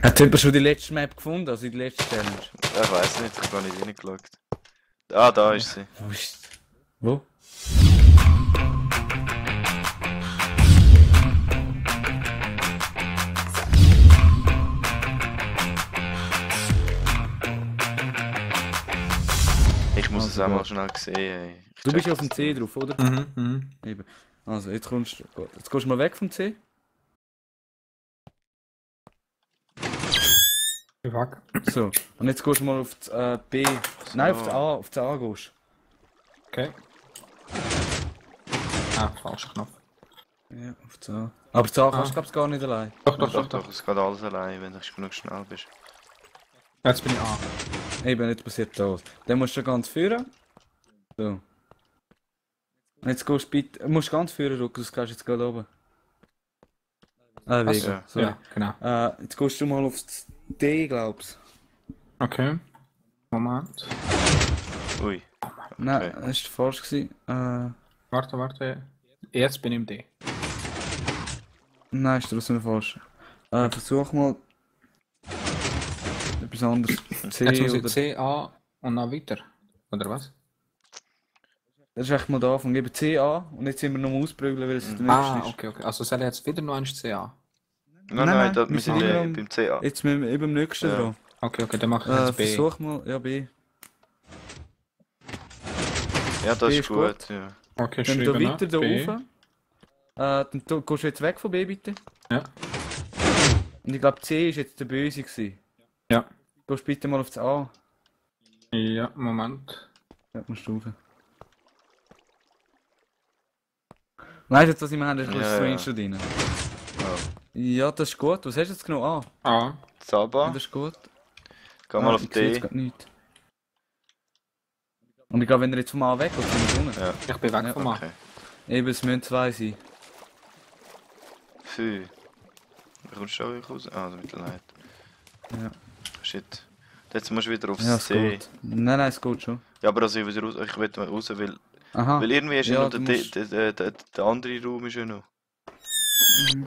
Hat jemand schon die letzte Map gefunden, also die letzte Challenge? Ich weiß nicht, ich habe gar nicht reingeschaut. Ah, da ist sie. Wo ist Wo? Ich muss es Also auch mal gut. schnell sehen. Ey. Ich Du bist check ja auf dem das C nicht. drauf, oder? Mhm. Eben. Also, jetzt gehst du mal weg vom C. Fuck. So. Und jetzt gehst du mal auf das B. Nein, auf das A. Auf das A gehst Okay. Ah, falscher Knopf. du. Ja, auf das A. Aber das A kannst du, glaubst gar nicht allein. Doch, es geht alles allein, wenn du genug schnell bist. Jetzt bin ich A. Eben, jetzt passiert das. Dann musst du ganz führen. So. Und jetzt gehst du bitte. Musst ganz führen, Ruck, sonst gehst du jetzt gerade oben. Ah, wegen. Ja. Sorry. Ja, genau. Jetzt gehst du mal auf das D, glaubst Okay. Moment. Ui. du. Nein, Okay. das war falsch gewesen. Warte. Jetzt bin ich im D. Nein, ist trotzdem falsch. Versuch mal. Etwas anderes. C Jetzt muss ich oder. C, A und dann weiter. Oder was? Das ist echt mal da von eben C an und jetzt sind wir noch am Ausprügeln, weil es der nächste Ah, ist. okay. Also soll ich jetzt wieder noch einmal C, A? Nein, wir wir sind sind immer am- beim CA. Jetzt sind wir eben am nächsten Ja. dran. Okay, dann mache ich jetzt B. Versuch mal, ja B. Ja, das B ist ist gut. Ja. Okay, Dann da schreiben weiter da B. rauf. Dann gehst du jetzt weg von B bitte. Ja. Und ich glaube C ist jetzt der Böse gewesen. Ja. Gehst bitte mal auf das A. Ja, Moment. Ja, musst du rauf. Weißt du jetzt, was ich meine? Das ist ein Ja, bisschen ja. strange da drin. Ja. Ja, das ist gut. Was hast du jetzt genommen? A. A. Ja, Saba, das ist gut. geh mal auf ich sehe D. jetzt grad nichts. Und ich glaube, wenn er jetzt vom A weg geht, sind wir unten. Ja, Ich bin weg Ja, vom A. okay. Eben, es müssen zwei sein. Fü. Wie kommst du da wieder raus? Ah, mit der Leid. Ja. Shit. Jetzt musst du wieder aufs Ja, es C. geht. Nein, es geht schon. Ja, aber also ich will raus, ich will mal raus, weil Aha. irgendwie ist ja Ja, noch du der, musst- der andere Raum ist ja noch. Mhm.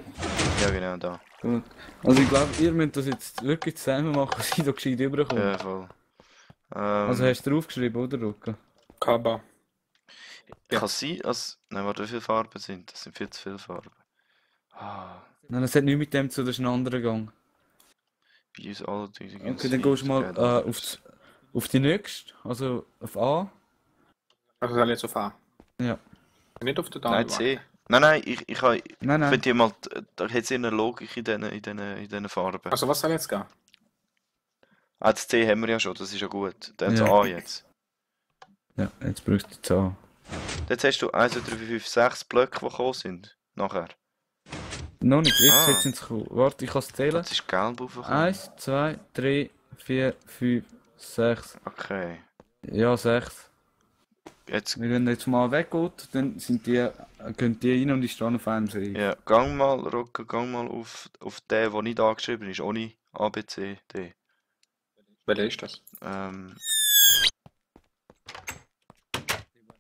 Ja, genau, da. Gut. Also ich glaube, ihr müsst das jetzt wirklich zusammen machen, dass ich da gescheit rüberkomme. Ja, voll. Also hast du draufgeschrieben, oder, Luca? Kaba. Kann sein, als... Nein, warte, wie viele Farben sind? Das sind viel zu viele Farben. Ah, Nein, das hat nichts mit dem zu, das ist ein anderer Gang. bei uns alle die Okay, dann gehst du mal auf die nächste, also auf A. Also soll ich jetzt auf A? Ja. Nicht auf der Nein, Datenbank. C. Nein, ich Nein, nein. finde mal, da hat es eine Logik in diesen Farben. Also was soll jetzt gehen? Ah, das C haben wir ja schon, das ist ja gut. Dann Ja. das A jetzt. Ja, jetzt brauchst du das A. Jetzt hast du 1, 2, 3, 4, 5, 6 Blöcke, die gekommen sind. Nachher. Noch nicht, Ah. jetzt sind sie gekommen. Warte, ich kann es zählen. Das ist gelb aufgekommen. 1, 2, 3, 4, 5, 6. Okay. Ja, 6. Jetzt, Wenn er jetzt mal weggeht, dann sind gehen die rein und die stehen auf einem Serie. ja, gang mal, Rocco, gang mal auf den, der nicht angeschrieben ist, ohne A, B, C, D. Welcher ist das?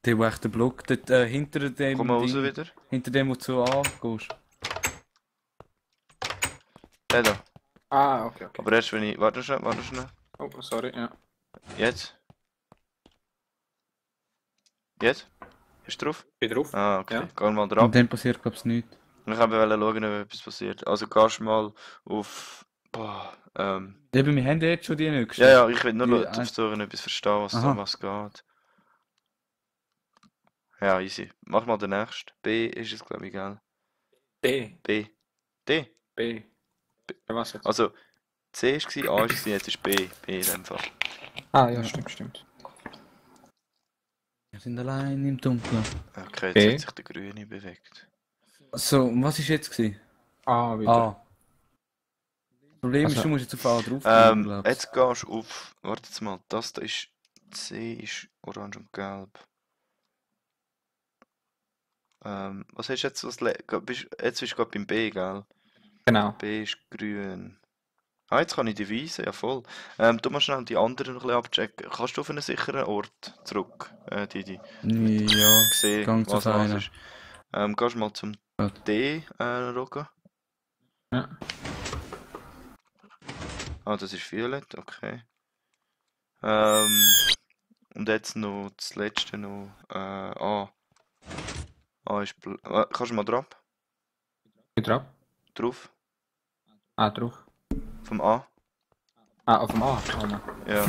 Der, wo echt der Block, dort, hinter dem Komm mal raus Ding, wieder. hinter dem, wo du zu A gehst. Der da. Ah, okay. Aber erst wenn ich... Warte schnell. Oh, sorry, ja. Jetzt? Jetzt? Bist du drauf? Bin drauf. Ah, okay. Ja. Geh mal Und drauf. dann passiert, glaube ich, nichts. Und ich wollte schauen, ob etwas passiert. Also gehst mal auf... Boah, Eben, wir haben ja jetzt schon die nächste. ja, ich will nur Die versuchen, etwas verstehen, was Aha. da was geht. Ja, easy. Mach mal den nächsten. B ist es, glaube ich, gell? D. B. D. B. Ja, was jetzt? Also, C war, A war, jetzt ist B. B in dem Fall. Ah, ja, stimmt. Wir sind allein im Dunkeln. Okay, jetzt B. hat sich der Grüne bewegt. So, und was war jetzt gewesen? A wieder. A. Das Problem ist, Also- du musst jetzt auf A drauf glaubst Jetzt gehst du auf... Warte jetzt mal, das da ist... C ist orange und gelb. Was hast du jetzt? Jetzt bist du gerade beim B, gell? Genau. B ist grün. Ah, jetzt kann ich die weisen, ja voll. Du musst schnell die anderen noch ein bisschen abchecken. Kannst du auf einen sicheren Ort zurück, die Ja, sehen, Gang zu was los feiner. ist? Gehst mal zum Gut. D, Roger. Ja. Ah, das ist Violett, okay. Und jetzt noch das letzte noch. A. A ist kannst du mal drauf? Geht drauf? Drauf? Ah, drauf. Vom A? Ah, auf dem A. Oh, Mann. Ja.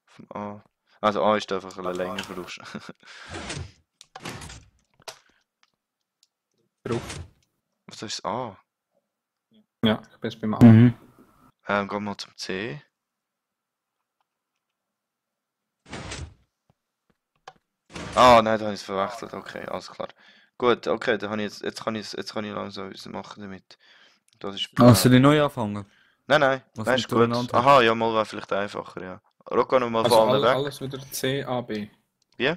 Vom A. Also A ist einfach ein länger voraus. Drauf. Was ist das A? Ja, ich bin jetzt beim A. Mhm. Gehen wir mal zum C. Ah, nein, da habe ich es verwechselt. Okay, alles klar. Gut, okay, dann habe ich jetzt kann ich langsam etwas machen damit. Das ist blau. Ah, soll ich neu anfangen? Nein, Was nein, nicht ist gut. durcheinander hat? Aha, ja, mal wäre vielleicht einfacher, ja. Rocco noch mal Also vorne weg. alles wieder C, A, B. Wie?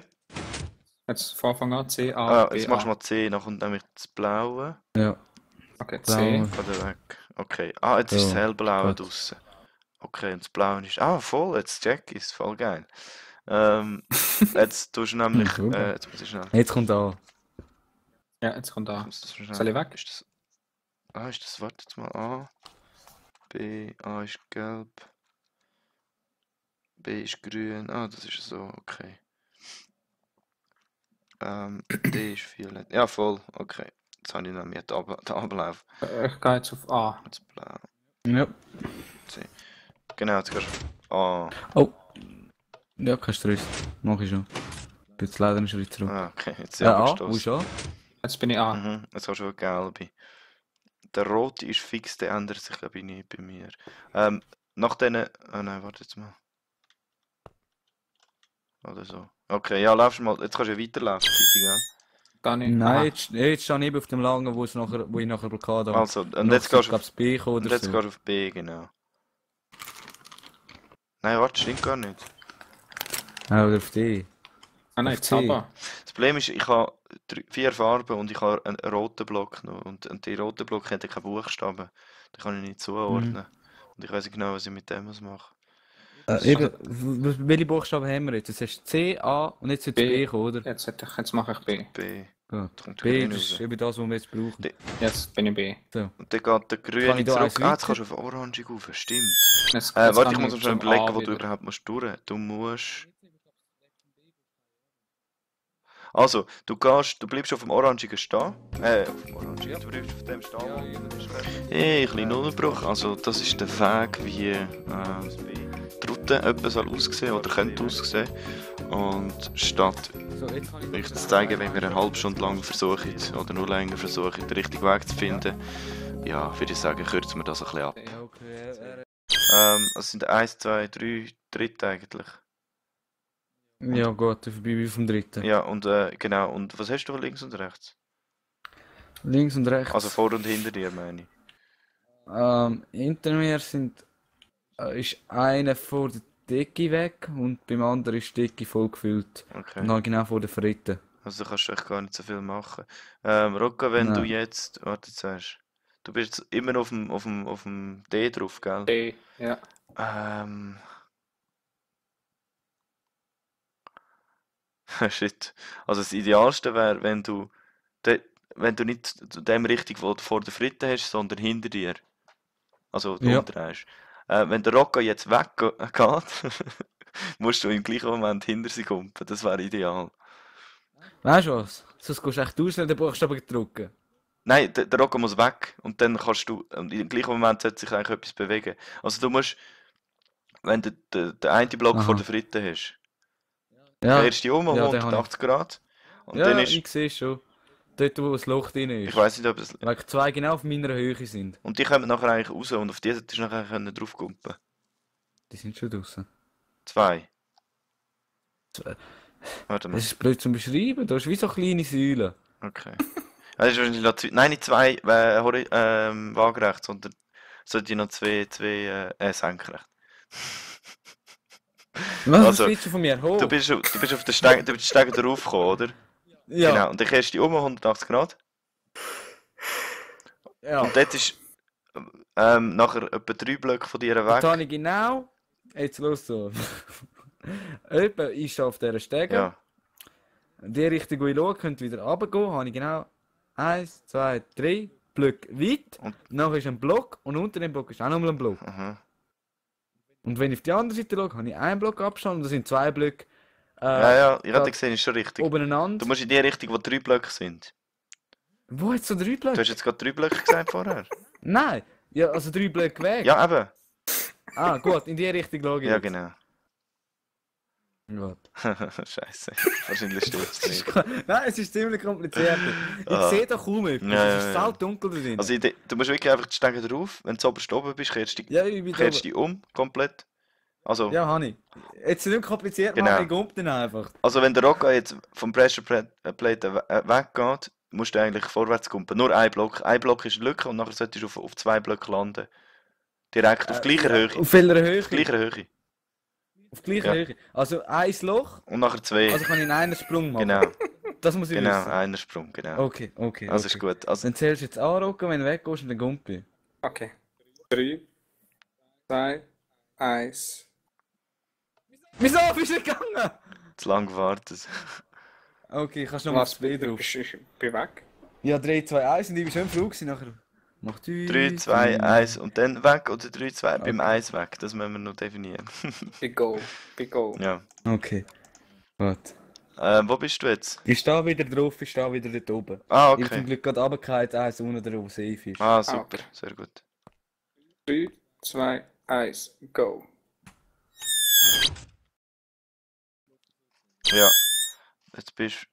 Jetzt von Anfang an C, A, B, Jetzt machst du A. mal C, dann kommt nämlich das Blaue. Ja. Okay, C. Blaue. Oder weg. Okay. Ah, jetzt ist das So, hellblaue gut. draussen. Okay, und das Blaue ist. Ah, voll, jetzt check ist voll geil. Jetzt tust du nämlich. Super. Jetzt muss ich schnell. Jetzt kommt A. Ja, jetzt kommt A. Muss das schnell. Soll ich weg? Ist das. Ist das. Warte jetzt mal. A. B. A ist gelb. B ist grün. Ah, das ist so, okay. D ist violett. Ja, voll, okay. Jetzt habe ich nämlich den Ablauf. Ich gehe jetzt auf A. Jetzt blau. Ja. C. Genau, jetzt gehst du auf A. Oh. Ja, kein Stress. Mach ich schon. Bin jetzt leider einen Schritt zurück. Ah, okay, jetzt A, wo abgestoßen. ist A? Jetzt bin ich A. Mhm, jetzt hast du schon gelbe. Der rote ist fix, der ändert sich glaube ich nicht bei mir. Nach denen. Ah nein, warte jetzt mal. Oder so. Okay, ja, laufst mal. Jetzt kannst du ja weiterlaufen, Titi, gell? Gar nicht. Nein, Aha. jetzt stehe ich eben auf dem langen, wo ich nachher Blockade habe. Also, und jetzt gehst du auf, auf B kommen und oder jetzt so. gehst du auf B, genau. Nein, warte, stimmt gar nicht. Ah, oder auf D. Ah nein, Auf jetzt C. A. Das Problem ist, ich habe 4 Farben und ich habe einen roten Block noch. Und die roten Block haben keine Buchstaben. Die kann ich nicht zuordnen. Und ich weiß nicht genau, was ich mit dem muss machen. Eben, welche Buchstaben haben wir jetzt? Jetzt hast du C, A und jetzt B. B kommen, oder? Jetzt mache ich B. B. Gut. Kommt der B, Grün das ist raus. eben das, was wir jetzt brauchen. Jetzt bin ich B. So. Und dann geht der Kann Grüne ich da zurück. eins Ah, jetzt weiter? kannst du auf Orange rauf. Stimmt. Jetzt Warte, kann ich muss noch schnell zum überlegen, A wo du wieder. überhaupt musst durch. Du musst... Also, du bleibst auf dem Orangigen stehen. Auf dem Orangigen. Ja. Du bleibst auf dem stehen. Ja, ja, das ist recht. Hey, ein kleiner Unterbruch. Also, das ist der Weg, wie die Route etwa soll aussehen oder könnte aussehen. Und statt So, jetzt kann euch zu zeigen, wenn wir eine halbe Stunde lang versuchen oder nur länger versuchen, den richtigen Weg zu finden, ja, würde ich sagen, kürzen wir das ein bisschen ab. Ja, okay. Es sind 1, 2, 3 Dritte eigentlich. Ja, gut, ich bin vom dritten. Ja, und genau. Und was hast du links und rechts? Links und rechts. Also vor und hinter dir, meine ich. Hinter mir ist einer vor der Decke weg und beim anderen ist die Decke voll gefüllt. Okay. Und dann genau vor der Fritten. Also da kannst du echt gar nicht so viel machen. Rocco, wenn du Nein. jetzt... Warte, zuerst. Du bist jetzt immer noch auf dem D drauf, gell? D. Ja. Shit. Also das Idealste wäre, wenn du nicht zu dem richtig, wo du vor der Fritte hast, sondern hinter dir. Also Ja. umdrehst. Wenn der Rocco jetzt weggeht, musst du im gleichen Moment hinter sie kumpen. Das wäre ideal. Weißt du was? Sonst gehst du echt aus, den Buchstaben drücken. Nein, der Rocco muss weg und dann kannst du, und im gleichen Moment sollte sich eigentlich etwas bewegen. Also du musst, wenn du den einen Block vor Aha. der Fritte hast, Ja, drehst du dich um ja, den habe 180 Grad und ja, dann ist, ich sehe schon. Dort, wo das Loch drin ist. ich weiß nicht, ob es, Weil zwei genau auf meiner Höhe sind. und die kommen nachher eigentlich raus und auf die solltest du nachher können draufkumpen. Die sind schon draußen. 2. Zwei. Warte mal, Das ist blöd zum Beschreiben. Da ist wie so kleine Säulen. okay. Das ist wahrscheinlich noch nein, nicht 2 waagerecht, sondern sollte noch 2 senkrecht. Was Also, willst du von mir? Hoch? Du bist auf den Steiger, du bist den Steiger drauf gekommen, oder? Ja. Genau, und dann kehrst du dich um 180 Grad. Ja. Und dort ist nachher etwa 3 Blöcke von dir Jetzt weg. habe ich genau. Jetzt los so. Etwa ist auf dieser Stege. Ja, Die Richtung, wo ich schaue, könnte wieder runtergehen. Habe ich genau 1, 2, 3 Blöcke weit. Und- Nachher ist ein Block und unter dem Block ist auch nochmal ein Block. aha. Und wenn ich auf die andere Seite schaue, habe ich einen Block Abstand und da sind 2 Blöcke Ja, ich da hatte gesehen, ist schon richtig. obeneinander. Du musst in die Richtung, wo 3 Blöcke sind. Wo jetzt so 3 Du Blöcke? hast jetzt gerade 3 Blöcke gesagt vorher. Nein! Ja, also 3 Blöcke weg. Ja, eben. Ah, gut, in die Richtung schaue ich Ja, jetzt. genau. Gut. Scheiße. Wahrscheinlich stimmt es nicht. Nein, es ist ziemlich kompliziert. Ich Ah. sehe da kaum etwas. Ja, Es ist ja, ja. dunkel da drin. Also, du musst wirklich einfach die Stege drauf. Wenn du oberst oben bist, kehrst du Ja, ich bin da. dich komplett. Also, Ja, habe ich. Jetzt nicht kompliziert Genau. machen, ich gump dann einfach. also wenn der Rocco jetzt vom Pressure Plate weggeht, musst du eigentlich vorwärts kumpen. Nur ein Block. Ein Block ist eine Lücke und nachher solltest du auf 2 Blöcke landen. Direkt auf gleicher Höhe. Auf welcher Höhe? Auf gleicher Höhe. Auf gleicher Ja. Höhe. Also ein Loch, Und nachher 2. also kann ich in einen Sprung machen. Genau, Das muss ich genau, wissen. einer Sprung, genau. Okay, okay. Also okay. ist gut. Also, Dann zählst du jetzt an, Rocco, wenn du weggehst und dann gumpi. Okay. 3, 2, 1. Wieso bist du nicht gegangen? zu lange gewartet. Okay, kannst du noch mal aufs B drauf. Ich bin weg. Ja, 3, 2, 1 und ich war schon im Flug gewesen, nachher. Mach 3, 2, 1 und dann weg oder 3, 2 beim 1 weg. Das müssen wir noch definieren. Bin go. Bin go. Ja. Okay. Gut. Wo bist du jetzt? Ich stehe wieder drauf, ich stehe wieder dort oben. Ah, Ich bin zum okay. Glück gerade runtergefallen, eins unten drauf, safe ist. Ah, super. okay. Sehr gut. 3, 2, 1, go. Ja.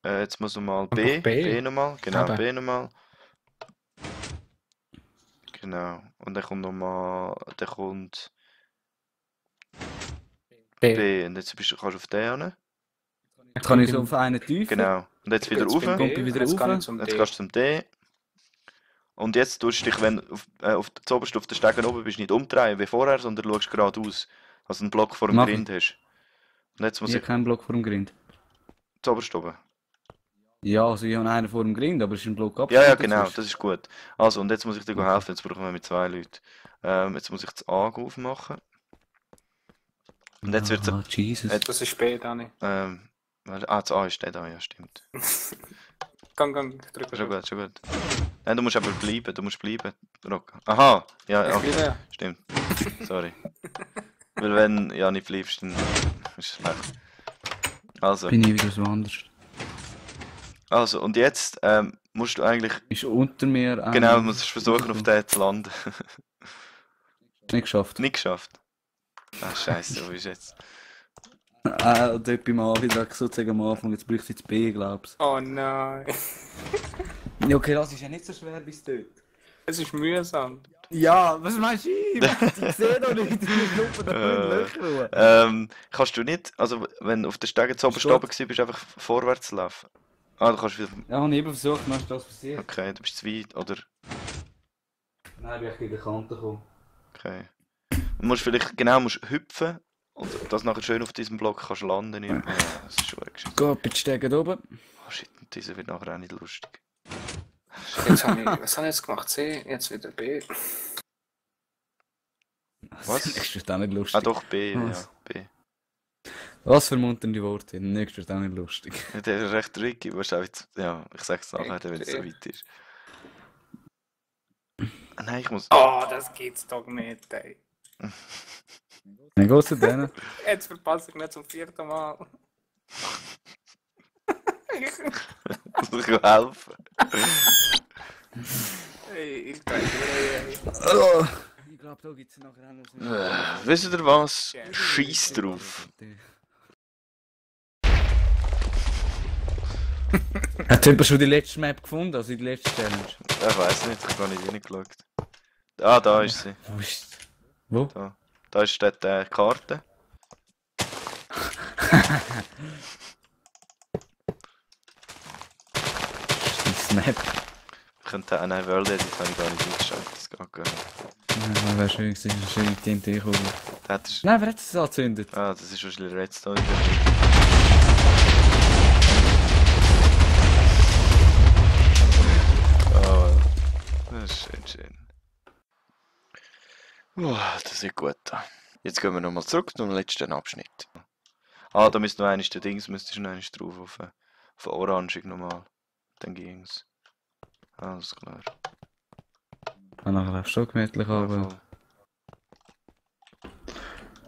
Jetzt muss nochmal B. Einfach B. B nochmal. Genau, Eben. B nochmal. Genau. Und dann kommt nochmal. Dann kommt B. Und jetzt kannst du auf den hin. Jetzt kann ich so auf einen tiefer. Genau. Und jetzt wieder rauf. bin B. wieder Jetzt rauf. kann ich zum Jetzt D. gehst du zum D. Und jetzt tust du dich, wenn du zuoberst auf der Stege oben bist, nicht umdrehen wie vorher, sondern schaust geradeaus. Also einen Block vor dem Mach ich. Grind hast. Und jetzt muss Ich ich habe keinen Block vor dem Grind. zuoberst oben. Ja, also ich habe einen vor dem Grind, aber es ist ein Block ab. Ja, ja, genau, das ist gut. Also, und jetzt muss ich dir helfen, jetzt brauchen wir mit 2 Leuten. Jetzt muss ich das A aufmachen. Und jetzt wird Ah, Jesus. Das ist B, Dani. das A ist der da, ja, stimmt. Gang, drück Schon gut, schon gut. Nein, du musst aber bleiben, du musst bleiben, Rocco. Aha, ja, okay, Ja. stimmt. Sorry. Weil wenn ja nicht bleibst, dann ist es schlecht. Also, Bin ich wieder so anders. und jetzt musst du eigentlich, Ist unter mir ein... genau, musst du versuchen, auf den zu landen. Nicht geschafft. Nicht geschafft. Ach, scheiße, wo ist jetzt? Dort beim A wieder sozusagen am Anfang, jetzt bräuchte ich jetzt B, glaubst Oh nein. du. Ja, okay, das ist ja nicht so schwer bis dort. Es ist mühsam. Ja, was meinst du? Ich sehe doch nicht, ich Gruppe da Löcher. Kannst du nicht, also wenn du auf der Stege zu oberst Gut. oben warst, bist du einfach vorwärts laufen. Ah, du kannst wieder. Ja, habe ich eben versucht, dann ist das passiert. Okay, du bist zu weit, oder? Nein, bin ich gegen die Kante gekommen. Okay. Du musst vielleicht genau hüpfen und das nachher schön auf diesem Block kannst landen. Ja, das ist schon gescheit. Gut, bitte steigen oben. Oh shit, dieser wird nachher auch nicht lustig. Was habe ich jetzt gemacht? C, jetzt wieder B. Was? Das ist auch nicht lustig. Ah doch, B, ja, Was? B. Was für munternde Worte. Nächstes ist auch nicht lustig. Ja, der ist recht tricky, wahrscheinlich. Ja, ich sag's nachher, wenn es so weit ist. Ah, nein, ich muss. Oh, das geht's doch nicht, ey. Dann geht's zu denen. Jetzt verpasse ich nicht zum 4. Mal. Muss ich helfen? Ey, ich denke, Ich glaube, da gibt es nachher auch noch Wisst ihr was? Scheiß drauf. Hat jemand schon die letzte Map gefunden, also die letzte Challenge? Ich weiß nicht, ich habe nicht reingeschaut. Ah, da ist sie. Wo ist Wo? Da ist dort die Karte. Die Snap. Ich könnte auch nein, World Edit habe ich gar nicht eingeschaut. Das geht gar nicht. Ja, wäre schön gewesen, eine schöne TNT-Kugel. Das ist, Nein, wer hat es angezündet? das ist wahrscheinlich Redstone. Oh, das ist schön. Das ist gut. Jetzt gehen wir nochmal zurück zum letzten Abschnitt. Ah, da müsste noch eines der Dings, müsstest du noch eines drauf auf Orange nochmal. Dann ging's. Alles klar. Und nachher läufst du schon gemütlich Ja, runter. voll.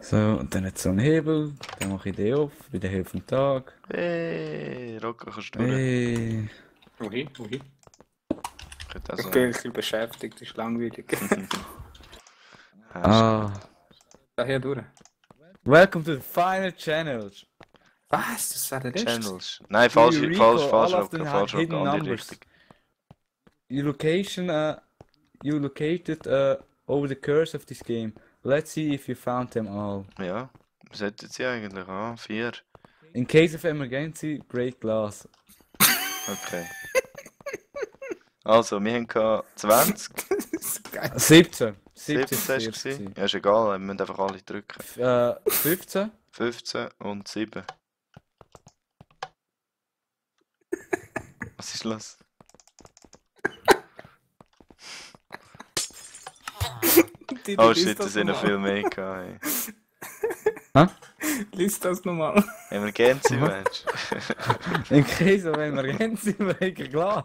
So, und dann hat so einen Hebel, dann mache ich den auf, bei der Hälfte vom Tag. Hey, Rocco, kannst du durch? Hey. Wohin? Könnte auch Ich so. bin ein bisschen beschäftigt, das ist langweilig. Ah. Daher durch. Welcome to the final channels. Was? Das war der letzte? Channels. Nein, Do you falsch, recall falsch, all of Rocco, the falsch, hidden Rocco, andere numbers? Richtung. You located over the course of this game. Let's see if you found them all. Ja, was hätten sie eigentlich? 4. In case of emergency, break glass. Okay. Also, wir haben 20, Das ist geil. 17. 17 hast du gesehen? Ja, ist egal, wir müssen einfach alle drücken. 15. 15 und 7. Was ist los? Oh shit, das sind noch viel mehr gehabt. Lies das nochmal. Emergency-Match. In case of emergency, break a glass.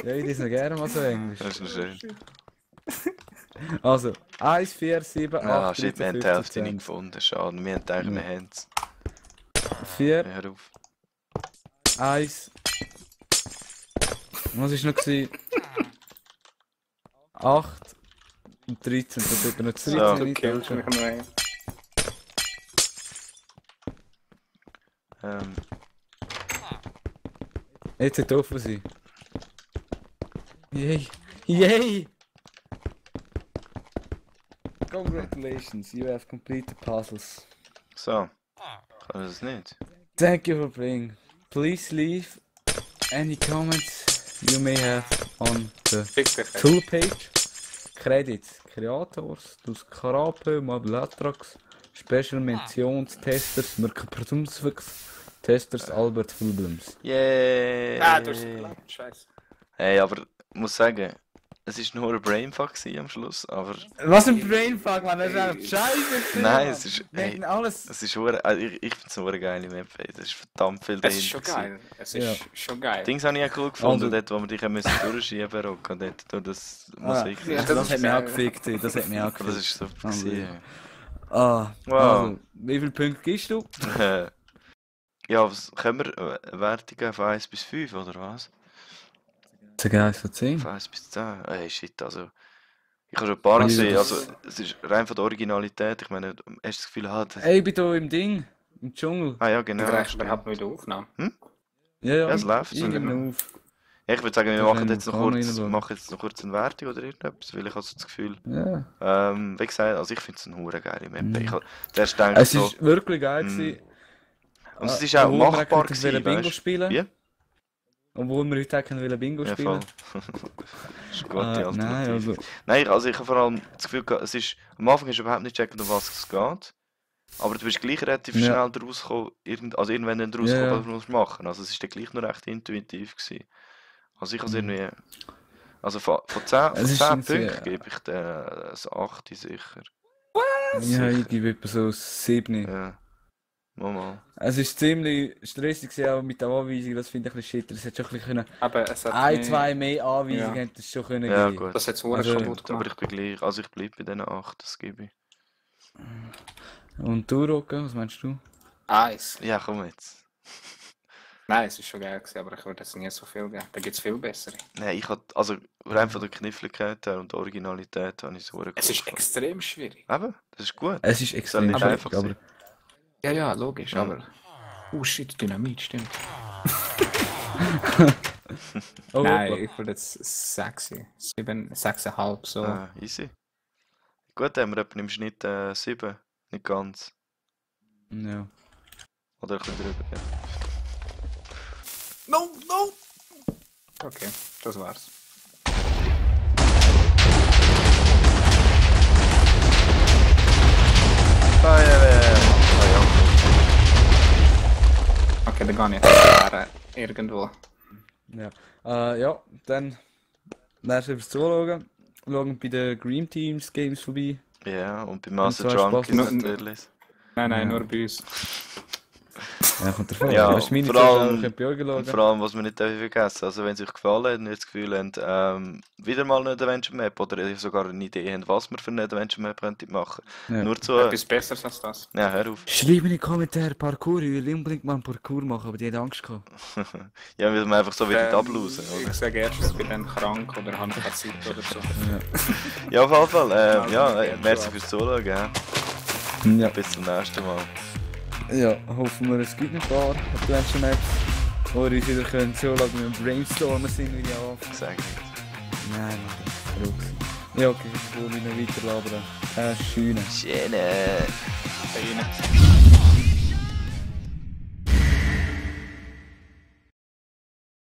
Ja, ich lese noch gerne mal so Englisch. Das ist noch schön. Also, 1, 4, 7, 8, Ah, shit, wir haben die 13, Hälfte 15, nicht gefunden. Schade, wir haben gedacht, wir haben es. 4, Hör auf. 1. Was war noch? Gewesen? 8 und 13. Das wird noch 13 So. Du killst mich noch ein. Jetzt sollte offen sein. Yay! Yay! Congratulations, you have completed the puzzles. So. Kann das nicht? Thank you for playing. Please leave any comments you may have on the Fick dich. tool page. Credits, Creators, dus Karape, Mablatrax, Special Mentions, Testers, Merkaprodumswix, Testers, Albert Fulblums. Yay! Ah, du hast es geklappt, scheiße. Hey, aber ich muss sagen, es war nur ein Brainfuck gewesen am Schluss, aber... Was ein Brainfuck, man, das ist einfach scheiße. Nein, es ist... Wir Hey, hätten alles. es ist hure, also ich finde es eine geile Map, ey. Das ist verdammt viel Es ist dahinter schon gewesen. geil. Es ist schon geil. Dings habe ich auch cool gefunden, Also- dort wo wir dich müssen durchschieben mussten, und dort durch das Musik. ja, Das hat mich auch geil. gefickt, das hat mich auch Aber das gefickt. ist super Also- gewesen. Ah, Wow. also, wie viele Punkte gibst du? Ja, was können wir Wertungen von 1 bis 5, oder was? Sag 1 von 10. Von 1 bis 10? Ey, shit, also... Ich habe schon ein paar Also, gesehen, das- also es ist rein von der Originalität, ich meine, hast du das Gefühl, das... Ey, ich bin hier im Ding, im Dschungel. Ah ja, Ja, genau. du reichst stimmt. überhaupt nicht Aufnahme. Ja, Ja, es läuft. Ich nehme auf. Ja, ich würde sagen, wir Da machen können jetzt wir noch kaum kurz, reinschauen. machen jetzt noch kurz eine Wertung oder irgendetwas, weil ich habe so das Gefühl... Ja. Wie gesagt, also ich finde es eine hure geile Map. Mhm. Ich habe zuerst gedacht Es so... ist wirklich geil Mm. gewesen. Und es ist auch Obwohl wir machbar eigentlich wollen gewesen, Bingo weißt spielen. Wie? Obwohl wir heute eigentlich wollen Bingo Ja, spielen. voll. Das ist eine gute Alternative. Nein, also, Nein, also ich habe vor allem das Gefühl gehabt, es ist... Am Anfang hast du überhaupt nicht checken, um was es geht. Aber du bist gleich relativ Ja. schnell daraus gekommen, also irgendwann dann daraus Ja, gekommen, ja. was du musst machen. Also es ist dann gleich noch recht intuitiv gewesen. Also ich habe es irgendwie... Also von 10, Es ist 10 irgendwie- Punkten gebe ich dir ein 8 sicher. ja, ich gebe etwa so 7. Ja. Mal. Es ist ziemlich stressig gewesen, auch mit der Anweisung, das finde ich ein bisschen shit. Es hätte schon ein bisschen können, Aber es hat ein, mich- 2 mehr Anweisungen Ja. hätte es schon können Ja, geben. gut. Das hat es Also, kaputt Aber gemacht. ich bin gleich... Also ich bleibe bei diesen 8, das gebe ich. Und du, Rocco, was meinst du? Eins. Ja, komm jetzt. Nein, es ist schon geil gewesen, aber ich würde es nie so viel geben. Da gibt es viel bessere. Nein, ich hatte, also rein von der Kniffligkeit her und der Originalität habe ich es verdammt Es cool ist gefunden. extrem schwierig. Eben, das ist gut. Es ist Soll extrem nicht schwierig, einfach aber... sein. Ja, ja, logisch, Ja. aber... Oh shit, Dynamit, stimmt. Oh, Nein, hoppla. ich würde jetzt 6, 7, 6,5 so. Easy. Gut, haben wir etwa im Schnitt 7, nicht ganz. Ja. Oder ein bisschen drüber, ja. No, no! Okay, das war's. Okay, dann gehe ich jetzt irgendwo. Ja. Ja, dann... Nächstes fürs Zuschauen. Schauen bei den Green Teams Games vorbei. Ja, und bei Master zwar Junkies Spaß- natürlich. Nein, Ja. nur bei uns. Ja, kommt davon. Ja, Weißt du, meine vor Zuschauer allem- können bei euch Und schauen. vor allem, was wir nicht vergessen, also wenn es euch gefallen hat und ihr das Gefühl habt, wieder mal eine Adventure Map oder ihr sogar eine Idee habt, was wir für eine Adventure Map könnten machen. Ja. Nur zu... Etwas Besseres als das. Ja, hör auf. Schreib in die Kommentare Parkour, ich will unbedingt mal einen Parkour machen, aber die haben Angst gehabt. Ja, weil wir einfach so wieder ablausen, Ich oder? sage erst, ich bin dann krank oder habe keine Zeit oder so. Ja, auf jeden Fall, Ja, merci fürs Zuschauen, ja. Ja. Bis zum nächsten Mal. Ja, hoffen wir, es gibt ein paar Adventure Maps, wo ihr uns wieder könnt zuschauen, wie wir brainstormen sind, wie die anfangen. Sag nicht. Nein, das ist verrückt. Ja, okay, jetzt will ich noch weiter labern. Schöne. Schöne. Bei Ihnen.